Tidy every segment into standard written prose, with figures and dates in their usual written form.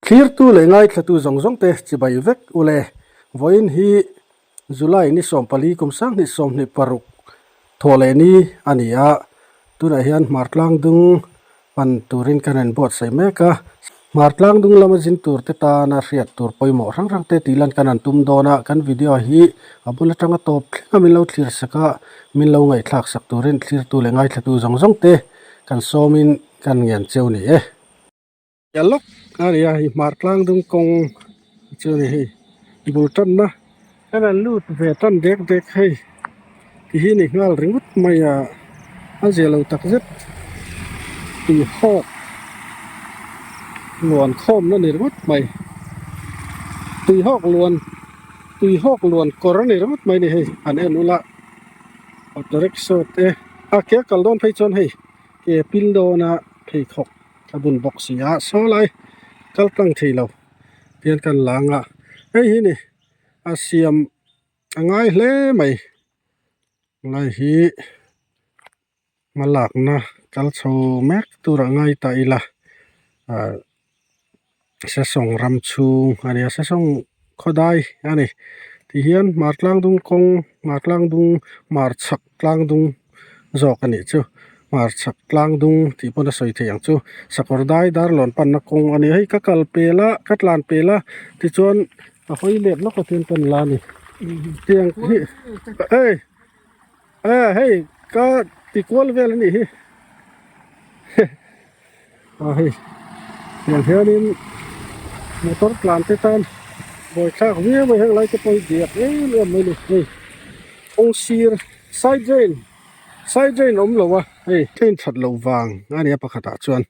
Thlirtu leh ngaithlatu zawng zawng te chibai vek u le. Vawiin hi July ni 14 kum 2026 thawh leh ni a ni a, tunah hian hmar tlang dung pan turin kan rawn buatsaih mek a. Hmar tlang dung lama zin tur te tana hriat tur pawimawh hrang hrang te tih lan kan han tum dawn a, kan video hi a bul atanga tawp thleng a min lo thlir sak a, min lo ngaihthlak sak turin thlirtu leh ngaithlatu zawng zawng te kan sawmin kan ngen cheu ni e. Piah lawk a ni a hei hmar tlang dung kawng chu a ni hei bul tanna a rawn lut ve tan dek dek hei ti hi ni nghal ringawt mai a a zia lo tak zet tui hawk luan khawmna ni ringawt mai tui hawk luan tui hawk luan kawr a ni ringawt mai a ni hei han en ula auto rickshaw te a ke a kal dawn phei chuan hei ke pil dawna pheikhawk. A bun bawk si a saw lai kal tlang thei lo tian kan lang a hei hi ni a siam a ngai hle mai lai hi hma lakna kal chho mek tur a ngai ta ila ah sesawng ram chhung a nia sesawng khawdai a ni tihian hmar tlang dung kawng hmar tlang dung hmar chhak tlang dung zawk a nih chu hmarchhak tlang dung tih pawn a sawi theih ang chu sakawr dai darlawn panna kawng a ni hei ka kal pel a ka tlan pel a tichuan a hawi let lawk a tin kan la a ni tiang hi hei ah hei ka ti kual vel a nih hi ah hei tiang hianin motor tlan te tan buaithlak viau mai heng lai te pawh hi diak em em mai a ni hei kawng sir side drain side drain awm lo a hei train that loh vang a nia pakhatah chuan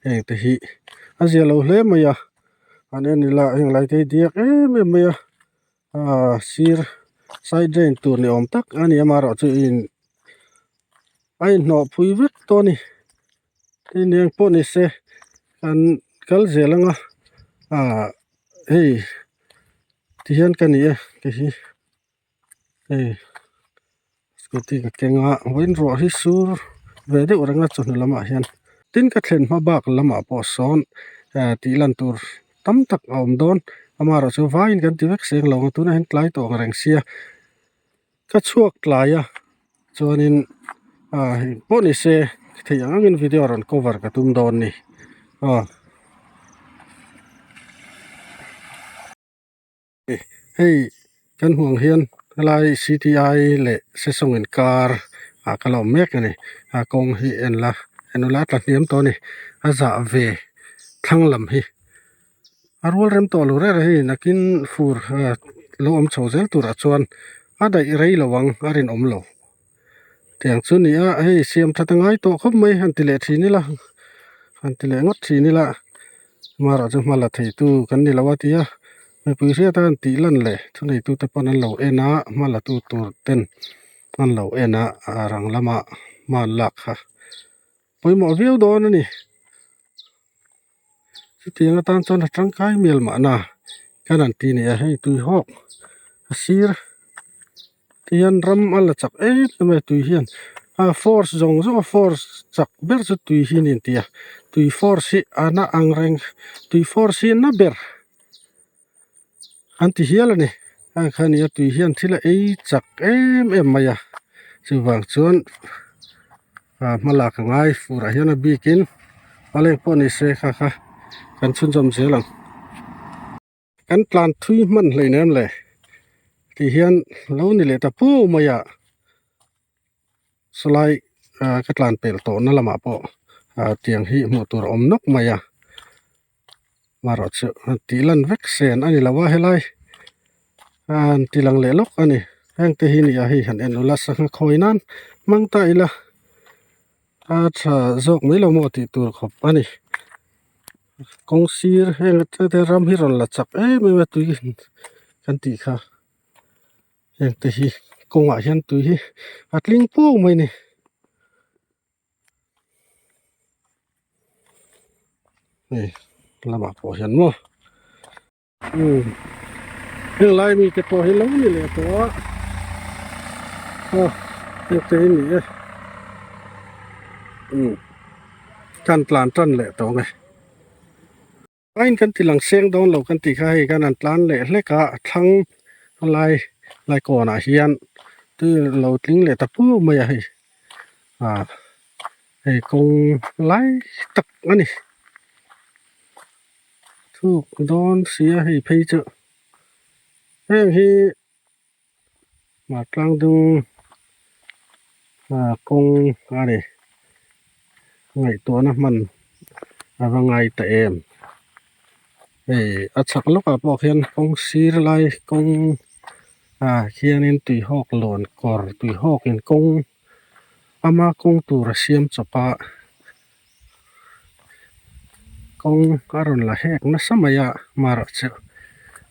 heng te hi a zia lo hle mai a an en ila heng lai te hi diak em em mai a ah sir side drain tur ni awm tak a ni amaherawhchu in a inhnawh phui vek tawh a ni hei ni ang pawh ni se kan kal zel ang a ah hei tihian ka ni e kei hi hei scooty ka keng a vawiin ruah hi sur ve deuh reng a chawhnu lamah hian tin ka thlen hma bak lamah pawh sawn ah tih lan tur tam tak a awm dawn amaherawhchu vaiin kan ti vek seng lo ang tunah hian tlai tawh ang reng sia ka chhuak tlai a chuanin ah hei pawh ni se theih ang angin video rawn cover ka tum dawn a ni aw. Hei kan hmuh ang hian helai C_T_I leh Sesawng inkar ah ka la awm mek a ni a kawng hi en la en ula a tla hniam tawh a ni a zah ve thlang lam hi a rual rem tawh lo reng reng a ni nakin fur lo awm chho zel turah chuan a daih rei lo ang a rinawm lo tiang chu a ni a hei siam that a ngai tawh khawp mai han ti leh thin ila han ti leh ngawt thin ila hmarah chu hma la thei tu kan ni lo a tia mipui hriat a han tih lan leh thuneitu te pawn an lo en a hma la tu tur ten an lo en a a rang lamah hma an lak kha pawimawh viau dawn a ni chutiang atan chuan a tangkai mial mahna kan han ti ni a hei tui hawk a sir. Tihian ram a la chak em em a tui hian a force zawng zawng a force chak ber chu tui hi a ni an ti a tui force hi a na ang reng tui force hi a na ber an ti hial a ni heng kha a ni a tui hian thil a ei chak em em mai a chuvang chuan ah hma lak a ngai fur ah hian a bikin a leng pawh ni se kha kha kan chhunzawm zel ang. Kan tlan thui hman hleinem le tih hian lo ni leh ta pu mai a sawlai ah ka tlan pelh tawh na lamah pawh ah tiang hi hmuh tur a awm nawk mai a marawh chu tih lan vek sen a ni lo a helai an ti lang leh lawk a ni heng te hi ni a hei han en ula sangha khawi nan hmang ta ila a tha zawk mai lo maw tih tur khawp a ni. Kawng sir heng atang te ram hi rawn la chak em em a tui kan tih kha heng te hi kawngah hian tui hi a tling puk mai a ni. Hei lamah pawh hian maw umm heng lai mi te pawh hi lo ni leh tawh a aw heng te hi ni e umm kan tlan tan leh tawh ang e. Ain kan ti lang seng dawn lo kan tih kha hei khan an tlan leh hlek a a thlang lai lai kawnah hian tui lo tling leh ta pur mai a hei ah hei kawng lai tak a ni thuk dawn si a hei phei chu heng hi. Tlang dung ah kawng a ni ngaihtuahna hman a va ngai ta em hei a chhak lawkah pawh khian kawng sir lai kawng ah khianin tuihawk lawn kawr tuihawkin kawng ama kawng tur a siam chawp a kawng a rawn la hek nasa mai a marawh chu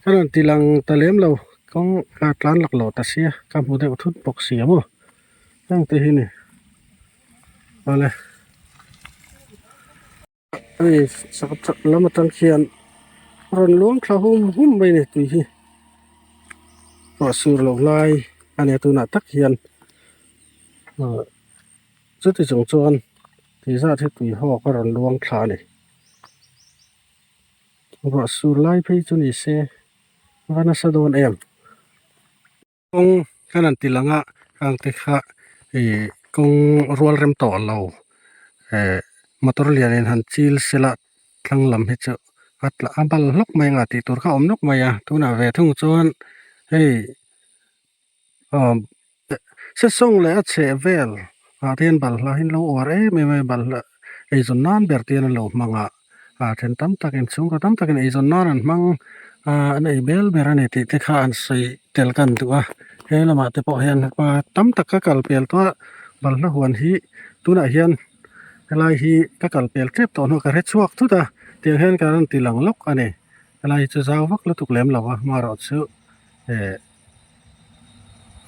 ka rawn ti lang ta lem lo kawng a tlan lak lo ta sia ka hmu deuh thut bawk si a maw heng te hi ni awle. Hei chak chak lam atang khian rawn luang thla hum hum mai a ni tui hi ruah sur loh lai a nia tunah tak hian ah chuti chung chuan tui zat hi tui hawk a rawn luang thla a ni ruah sur lai phei chu ni se va nasa dawn em. Kawng kan han ti lang a hang te kha ih kawng rual rem tawh lo eh motor lian in han chil sela thlang lam hi chu a tla a bal hlawk mai anga tih tur kha a awm nawk mai a tunah ve thung chuan hei aw sesawng leh a chheh vel ah te hian balhla hi an lo uar em em a balhla eizawn nan ber te hian an lo hmang a. ah then tam takin chhungkaw tam takin eizawn nan an hmang ah an ei bel ber a ni tih te kha an sawi tel ka an duh a he lamah te pawh hian pa tam tak ka kal pel tawh a balhla huan hi tunah hian helai hi ka kal pel tep tawh hnuah ka hre chhuak thut a tiang hian ka rawn ti lang lawk a ni helai hi chu zau vak lutuk lem lo a hmarawh chu eh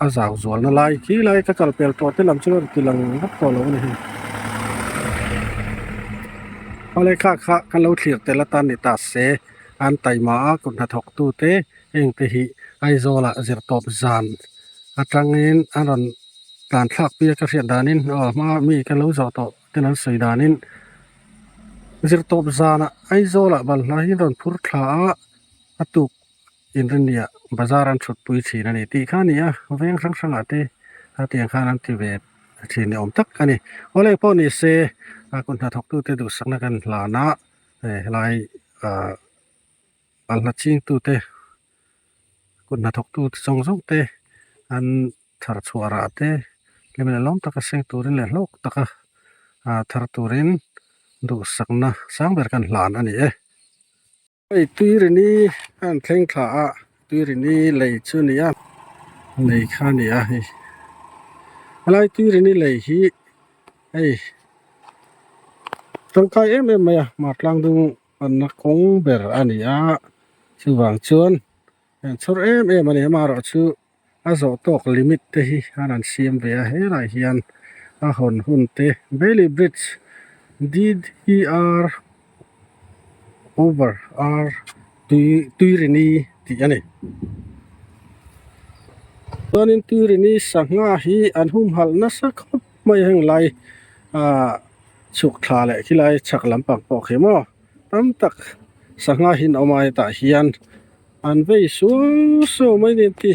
a zau zualna lai khi lai ka kal pel tawh te lam chu a rawn ti lang vak tawh lo a ni hei awle kha kha kan lo thlir tel atan ni ta se an taima a kut hnathawk tu te heng te hi Aizawl ah zirtawp zan atangin a rawn tlan thlak pui a ka hriat danin aw hma mi ka lo zawh tawh ten an sawi danin zirtawp zanah Aizawl ah balhla hi an rawn phur thla a a tuk. Inrinniah bazar an thut pui thin a ni tih kha a ni a, veng hrang hrangah te a tiang khan an ti ve thin ni awm tak a ni. Awle pawh ni se a kut hnathawktute duhsakna kan hlan a, helai ah balhla chingtute kut hnathawktute zawng zawng te an thar chhuah rah te hlim leh lawm taka seng turin leh hlawk taka ah thar turin duhsakna sang ber kan hlan a ni e. Hei tuirini a an thleng thla a tuirini lei chu a ni a lei kha a ni a hei helai tuirini lei hi hei tangkai em em mai a hmartlang dung panna kawng ber a ni a chuvang chuan an chhawr em em a ni amaherawhchu a zawh tawk limit te hi an han siam ve a helaiah hian a hawn hun te Bailey bridge D D R over R tui tuirini tih a ni chuanin tuirini sangha hi an humhalh nasa khawp mai a heng lai ah chhuk thla leh khilai chhak lampang pawh khi maw tam tak sangha hi an awm a hetah hian. An vei suau suau mai ni an ti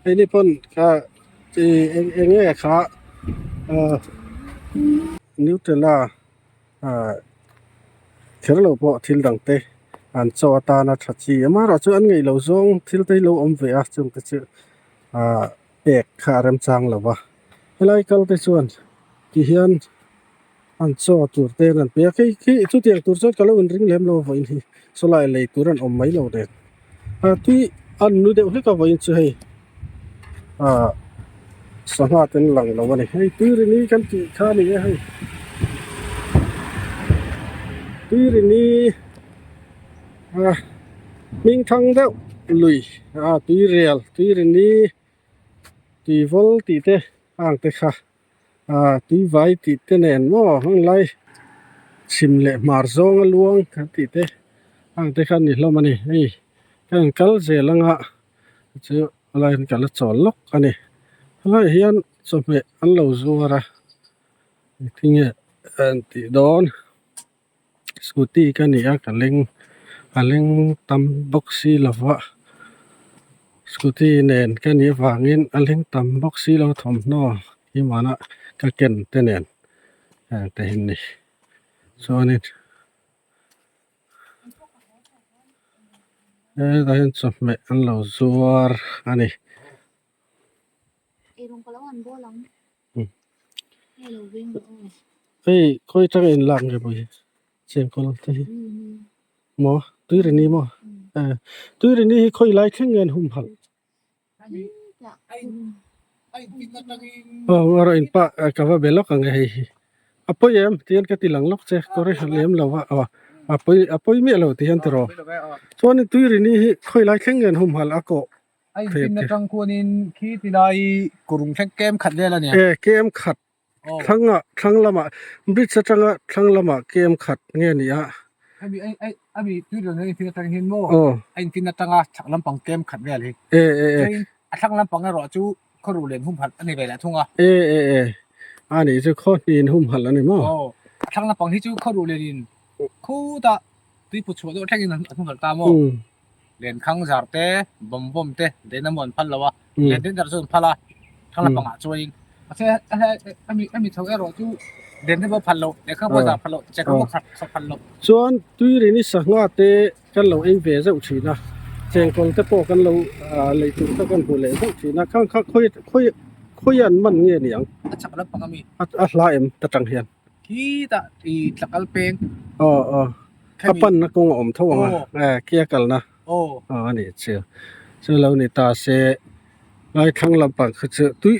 keini pawn kha ih eng eng nge kha ah nutella ah kher lo pawh thil dang te an chaw atana tha chi amaherawh chu an ngeih loh zawng thil te hi lo awm ve a chung te chu ah pek kha a remchang lo va helai kal te chuan ti hian. An chaw tur te an pe a khi khi chutiang tur chuan ka lo inring lem lo vawiin hi sawlai lei tur an awm mai lo nen a tui an nu deuh hlek a vawiin chu hei ah sangha te an lang lo a ni hei tuirini kan tih kha a ni e hei tuirini ah hming thang deuh lui ah tuirial tuirini tuivawl tih te ang te kha. Ah tui vai tih te nen maw heng lai chhim leh hmar zawng a luang kan tih te ang te kha a ni hlawm a ni hei ka han kal zel anga chu helai hian ka la chawl lawk a ni helaiah hian chawhmeh an lo zuar a engtin nge an tih dawn scooty ka ni a ka leng. A leng tam bawk si lova scooty nen ka nih avangin a leng tam bawk si lo thawmhnaw hi mana ka ken te nen heng te hi ni chuanin hetah hian chawhmeh an lo zuar a ni. Hei khawi atanga inlak nge pawh hi chengkawl te hi maw tuirini maw tuirini hi khawi lai thleng nge an humhalh. Aw a rawn inpah ka va be lawk ang e hei hi a pawi em ti hian ka ti lang lawk che kawr hi lem lo a aw a pawi a pawi miah lo ti hian tiraw chuanin tuirini hi khawi lai thleng nge an humhalh a kawh A inpin atang khuanin khi ti lai kurung thleng kem khat vel a nia. E kem khat thlangah thlang lamah bridge atanga thlang lamah kem khat nge ni a. Ami ai ai ami tuiral hian inpin atang hian maw a inpin atanga chhak lampang kem khat vel hi. E e e. Chuan a thlang lampang erawh chu khawruh len humhalh a ni ve leh thung a. E e e a nih chu khaw hnin humhalh a ni maw. Aw a thlang lampang hi chu khawruh lenin khutah tuiput chhuah deuh thlengin an humhalh ta maw. Lenkhang zar te, bawm bawm te den a maw an phal lo a, len den zar chu an phal a, thlang lampangah chuanin mahse ami ami chho erawh chu den te pawh phal lo, lenkhang pawh zar phal lo, chek pawh khat phal lo. Chuan tuirini sangha te kan lo ei ve zeuh thin a, chengkawl te pawh kan lo lei tur kha kan hmu leh zeuh thin a, khang kha khawi khawi khawi an man nge niang? A chak lampang ami. A hla em ta tang hian. Khitah i tlakal peng. Aw aw. A panna kawng a awm tho ang a. Eh kia kalna. Aw. Aw a nih chu. Chu lo ni ta se lai thlang lampang kha chu tui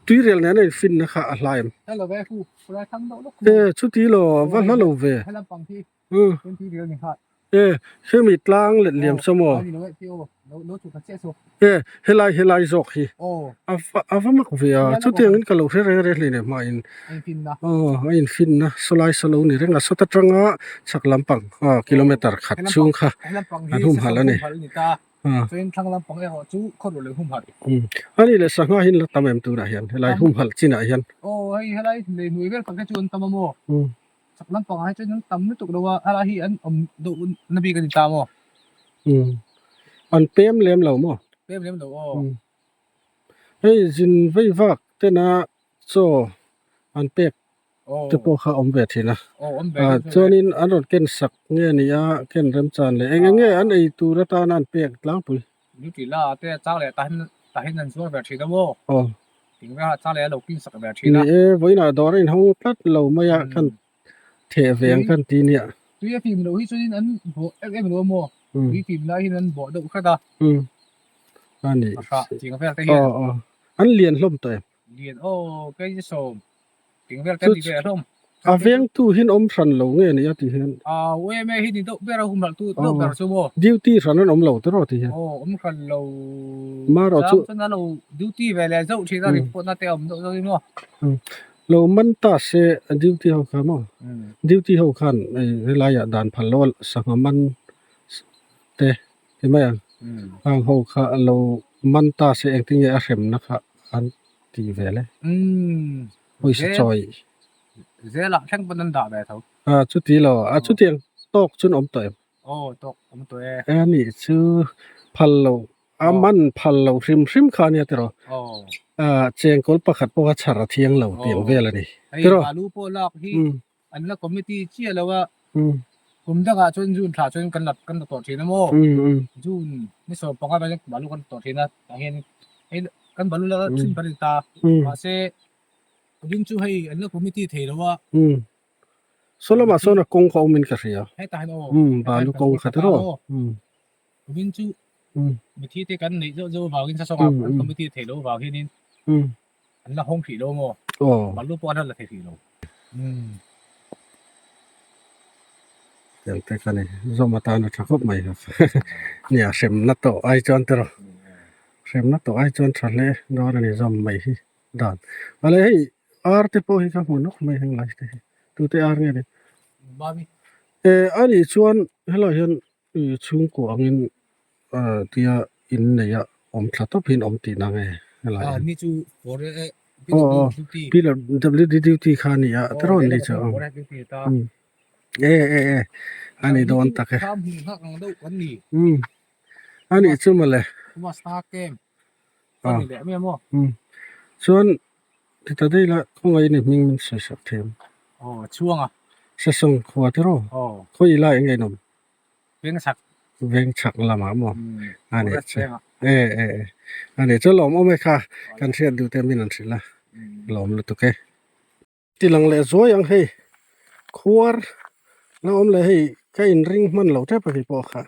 tui rel nen a in finna kha a hla em. Hla lo ve hu. Lai thlang deuh lawk. Eh chuti lo va hla lo ve. He lampang hi. E, hemi tlang let liam saw maw? E, helai helai zawk hi a va mak ve a, chutiangin ka lo hre reng reng hlei nen hmain aw a infinna sawlai saw lo ni reng a, sawta tanga chhak lampang kilometer khat chhung kha an humhalh a ni. A nih leh sangha hi an la tam em tunah hian helai humhalh chinah hian? Chak lampangah hi chuan an tam lutuk lo a, helai hi an awm deuh na bik a ni ta maw? Umm an pem lem lo maw? Pem lem lo aw. Umm hei zin vei vak tena chaw an pek te pawh kha awm ve thin a, chuanin an rawn ken sak nge ni a ken remchan leh eng eng nge an ei tur atana an pek tlangpui? Duty la te chang leh tahin an zuar ve thin a maw? Aw. Ni e, vawiinah dawr a inhawng tlat lo mai a, khan theh ve ang khan ti nia. A ni. Aw aw. An lian hlawm tawh em? A vengtu hian awm hran lo nge ni a ti hian. Duty hran an awm lo tiraw ti hian. Marawh chu lo man ta se duty ho kha maw duty ho khan helaiah dan phal lo a sangha man te ti mai ang hang ho kha lo man ta se engtin nge a hremna kha an ti vel e. Pawisa chawi. Zelah thleng pawn an dah ve tho. A chuti lo, a chutiang tawk chuan awm tawh em? Aw tawk awm tawh e. E a nih chu phal lo, a man phal lo hrim hrim kha ania tiraw? Aw. A chengkawl pakhat pawh kha chhar a thiang lo tih ang vel a ni. Hei balu pawh lak hi an la committee chiah lo a, kum dangah chuan June thlah chuan kan la kan la tawh thin a maw? June ni 15 vel balu kan tawh thin a, tah hian hei kan balu la thin kan ni ta, mahse kumin chu hei an la committee thei lo a. Saw lamah sawn a kawng kha awmin ka hria. Hetah hian aw. Balu kawng kha tiraw. Kumin chu mithi te kan neih zeuh zeuh avangin sasawngah an committee thei lo avang hianin An la hawng hrih lo maw? Aw. Balu pawh an la thei hrih lo. Umm. Tel te kha ni zawm atan a tha khawp mai kha. Nia hremna tawh ai chuan tiraw. Hremna tawh ai chuan tha hle dawn a ni zawm mai hi dan. Mahle hei ar te pawh hi ka hmu nawk mai heng lai te hi. Tute ar nge ni? Babi. Eh a nih chuan helaiah hian Chhungkua angin tia innei a awm thla tawp hian awm tihna nge helai hian. Ni chu PWD duty kha a ni a tiraw an ni chu e e e A ni dawn tak e. Thlam hmun nghak ang deuh kan ni. Umm a nih chu mawle. Kuma star camp ka ni leh mai a maw. Umm chuan ti ta daih la khawngaih ni hming min sawi sak thei ang. Aw a chhuang a. Sesawng khua te rawh. Aw. Khawi lai eng nge in awm? Veng chhak. Veng chhak lamah maw? A nih chu. E e e. A nih chu lawmawm e kha kan hriat duh te min an hrilh a. Lawm lutuk e. Ti lang leh zuai ang hei khuar la awm leh hei ka inring hman loh tep a hei pawh kha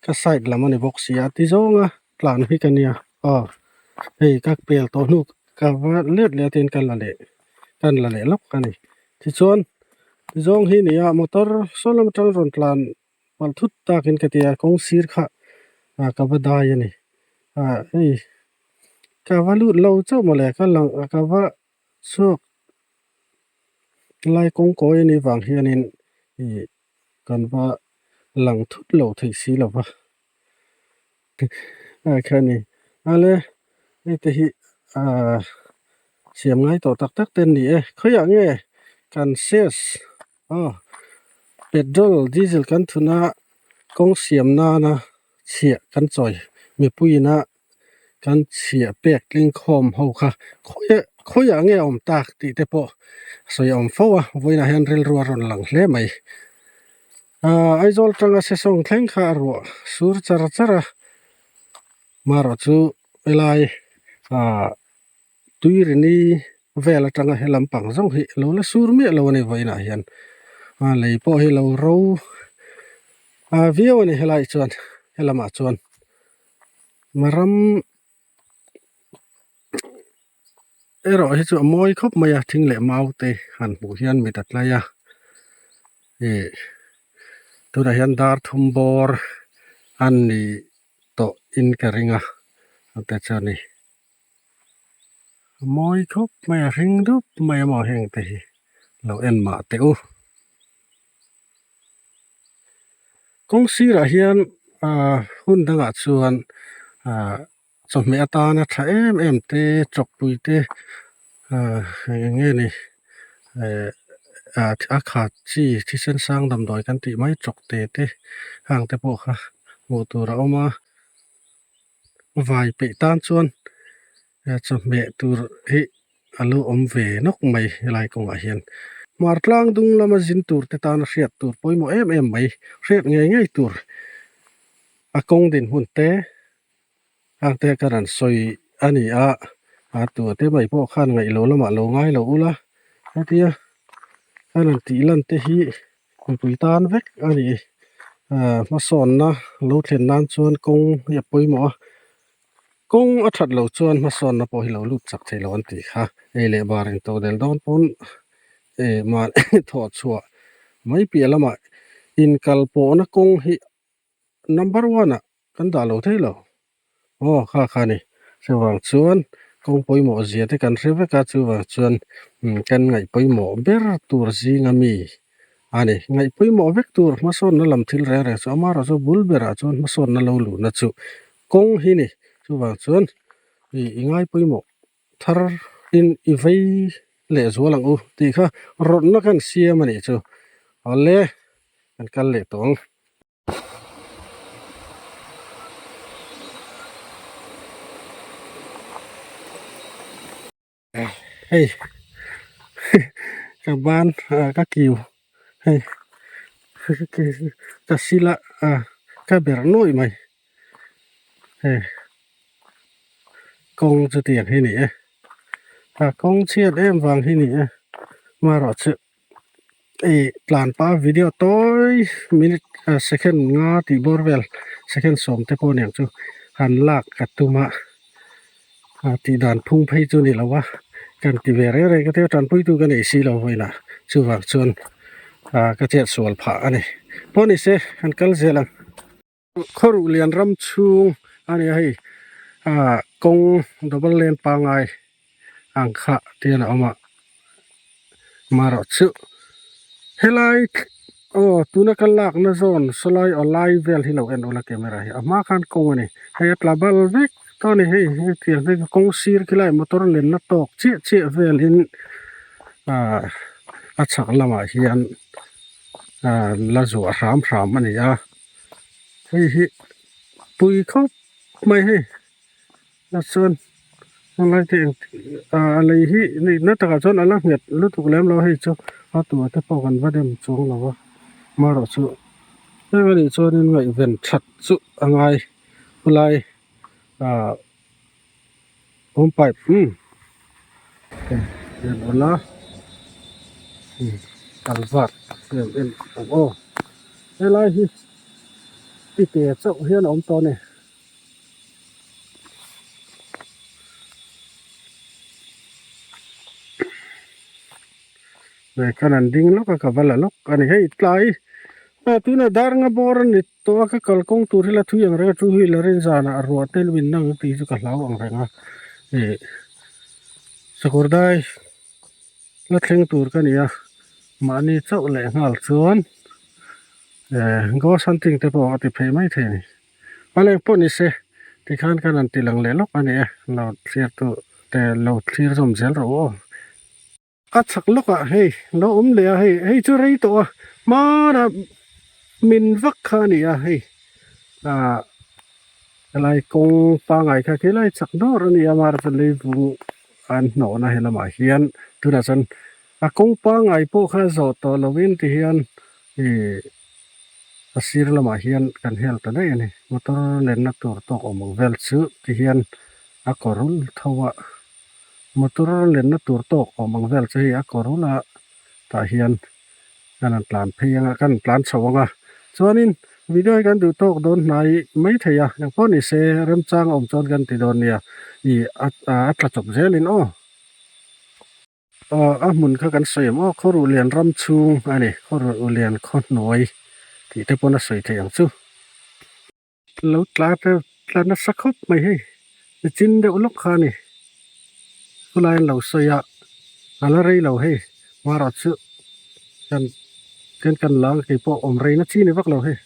ka side lam a ni bawk si a ti zawnga tlan hi ka nia aw hei ka pel tawh hnu ka va let leh a tin ka la leh kan la leh lawk a ni tichuan ti zawng hi nia motor saw lam atang rawn tlan palh thut takin ka ti a kawng sir kha ah ka va dai a ni ah hei ka va lut lo chauh mawle ka lang ka va chhuak lai kawng kawi a nih vang hianin ih kan va lang thut lo thei si lo va ah khian ale hei te hi ah siam ngai tawh tak tak te an ni e khawiah nge kan ses aw petrol diesel kan thun a kawng siam nana chhiah kan chawi mipuiin a. Kan chhiah pek tling khawm ho kha khawiah khawiah nge a awm tak tih te pawh sawi a awm fo a vawiinah hian rilru a rawn lang hle mai ahh Aizawl tanga sesawng thleng kha a ruah sur char char a marawh chu helai ahh tuirini vel atanga he lampang zawng hi lo la sur miah lo a ni vawiinah hian a lei pawh hi lo ro ah viau a ni helaiah chuan helamah chuan. Ram erawh hi chu a mawi khawp mai a thing leh mau te han hmuh hian mit a tlai a ih tunah hian dar thum bawr a ni tawh in ka ring a te chuan ni a mawi khawp mai a hring dup mai a maw heng te hi lo en mah teh u. Kawng sirah hian ahh hun dangah chuan ahh chawhmeh atana tha em em te chawkpui te ahh eng nge ni eh ah a khat chi thisen sang damdawi kan tih mai chawkte te hang te pawh kha hmuh tur a awm a vai peih tan chuan chawhmeh tur hi a lo awm ve nawk mai helai kawngah hian hmar tlang dung lama zin tur te tana hriat tur pawimawh em em mai hriat ngei ngei tur a kawng dinhmun te hang te ka rawn sawi a ni a a tua te mai pawh khan ngaih lo lamah lo ngai lo ula hetia a rawn tih lan te hi mipui tan vek a ni ah hmasawnna lo thlen nan chuan kawng hi a pawimawh a. Kawng a that loh chuan hmasawnna pawh hi lo lut chak thei lo an tih kha. Ei leh bar in to del dawn pawn eh mah thawh chhuah mai piah lamah inkal pawhna kawng hi number one ah kan dah lo thei lo. Aw kha kha a ni. Chuvang chuan kawng pawimawh zia te kan hre vek a, chuvang chuan kan ngaih pawimawh ber tur zinga mi a ni. Ngaih pawimawh vek tur hmasawnna lam thil reng reng chu amaherawhchu chu bul berah chuan hmasawnna lo luhna chu kawng hi ni. Chuvang chuan ih i ngai pawimawh thar in i vei leh zual ang u tih kha rawtna kan siam a nih chu. Awle kan kal leh tawh ang. Hei ka ban ah ka kiu hei ka sil a ah ka berh nuaih mai hei kawng chu tiang hi a ni e a kawng chhiat em vang hi a ni e amaherawhchu ih tlan pah video tawi minute second nga tih bawr vel second sawm te pawh aniang chu han lak ka tum a. Ah tih dan phung phei chu ni lo a kan ti ve reng reng ka tia tanpui tu ka nei si lo vawiinah chuvang chuan ah ka chet sual phah a ni pawh ni se kan kal zel ang khawruh lian ram chhung a ni a hei ah kawng double lane pangngai ang kha tian a awm a marawh chu helai aw tuna ka lakna zawn sawlai aw lai vel hi lo en ula camera hi a hma khan kawng a ni hei a tla bal vek tawh a ni hei hetiang hei kawng sir khilai motor lenna tawk chiah chiah velin ah a chhak lamah hian. An la zuah hram hram a ni a hei hi pui khawp mai hei a chuan helai te eng ah a lei hi nihna takah chuan a la nghet lutuk lem lo hei chu a tua te pawh kan va dem chuang lo va amaherawhchu heng anih chuanin ngaihven that chu a ngai khulai ah awm pipe umm en ula umm culvert em em ang aw helai hi ite chauh hian a awm tawh a ni. Khan an ding lawk a ka va la lawk a ni hei tlai ah tunah dar nga bawr a ni tawh a ka kalkawng tur hi la thui ang reng a two wheeler in zanah ruah te min nang tih chu ka hlau ang reng a ih sakawr dai la thleng tur ka ni a mahni chauh leh nghal chuan eh ghost hunting te pawh a ti phei mai thei a ni. A leng pawh ni se tikhan kan han ti lang leh lawk a ni e lo thlir tu te lo thlir zawm zel rawh u aw. A chhak lawkah hei lo awm leh a hei hei chu rei tawh a hmanah min vak kha a ni a hei ah helai kawng pangai kha khi lai chak dawr a ni a amaherawhchu leivung an hnawhna he lamah hian tunah chuan a kawng pangai pawh kha zawh tawh lovin tihian ih a sir lamah hian kan hel ta daih a ni motor lenna tur tawk awm ang vel chu tihian a kawrul tho a. Motor lenna tur tawk awm ang vel chu hei a kawr ula tah hian kan han tlan phei anga kan han tlan chho anga chuanin video hi kan duh tawk dawn hnai mai thei a engpawh ni se remchang a awm chuan kan ti dawn nia ih a a tla chawp zelin aw aw a hmun kha kan sawi ang aw khawruh lian ram chhung a ni khawruh lian khaw hnuai tih te pawn a sawi theih ang chu. Lo tla te tla nasa khawp mai hei ni chin deuh lawk kha a ni khulai an lo sawi a a la rei lo hei hmarah chu kan kan kan la ang keipawh awm rei na chi ni vak lo hei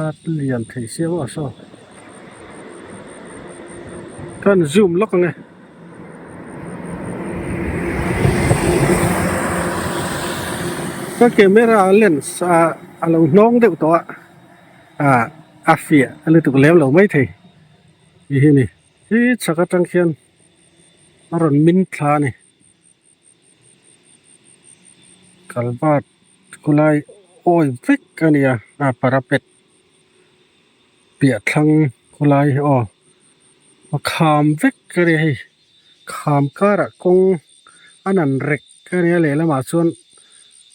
a lian thei sia maw saw kan zoom lawk ang e. Ka camera lens a lo hnawng deuh tawh a. Ah a fiah a lutuk lem lo mai thei tih hi a ni hi chhak atang khian a rawn min thla a ni culvert khawlai awi vek a ni a a parapet piah thlang khawlai hi aw a kham vek a ni hei kham karah kawng a nan rek a ni a lehlamah chuan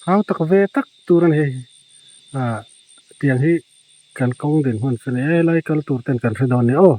hau tak ve tak tur a ni hei. Ah tiang hi kan kawng din hmun chu ni e lai kal tur ten kan hre dawn ni aw.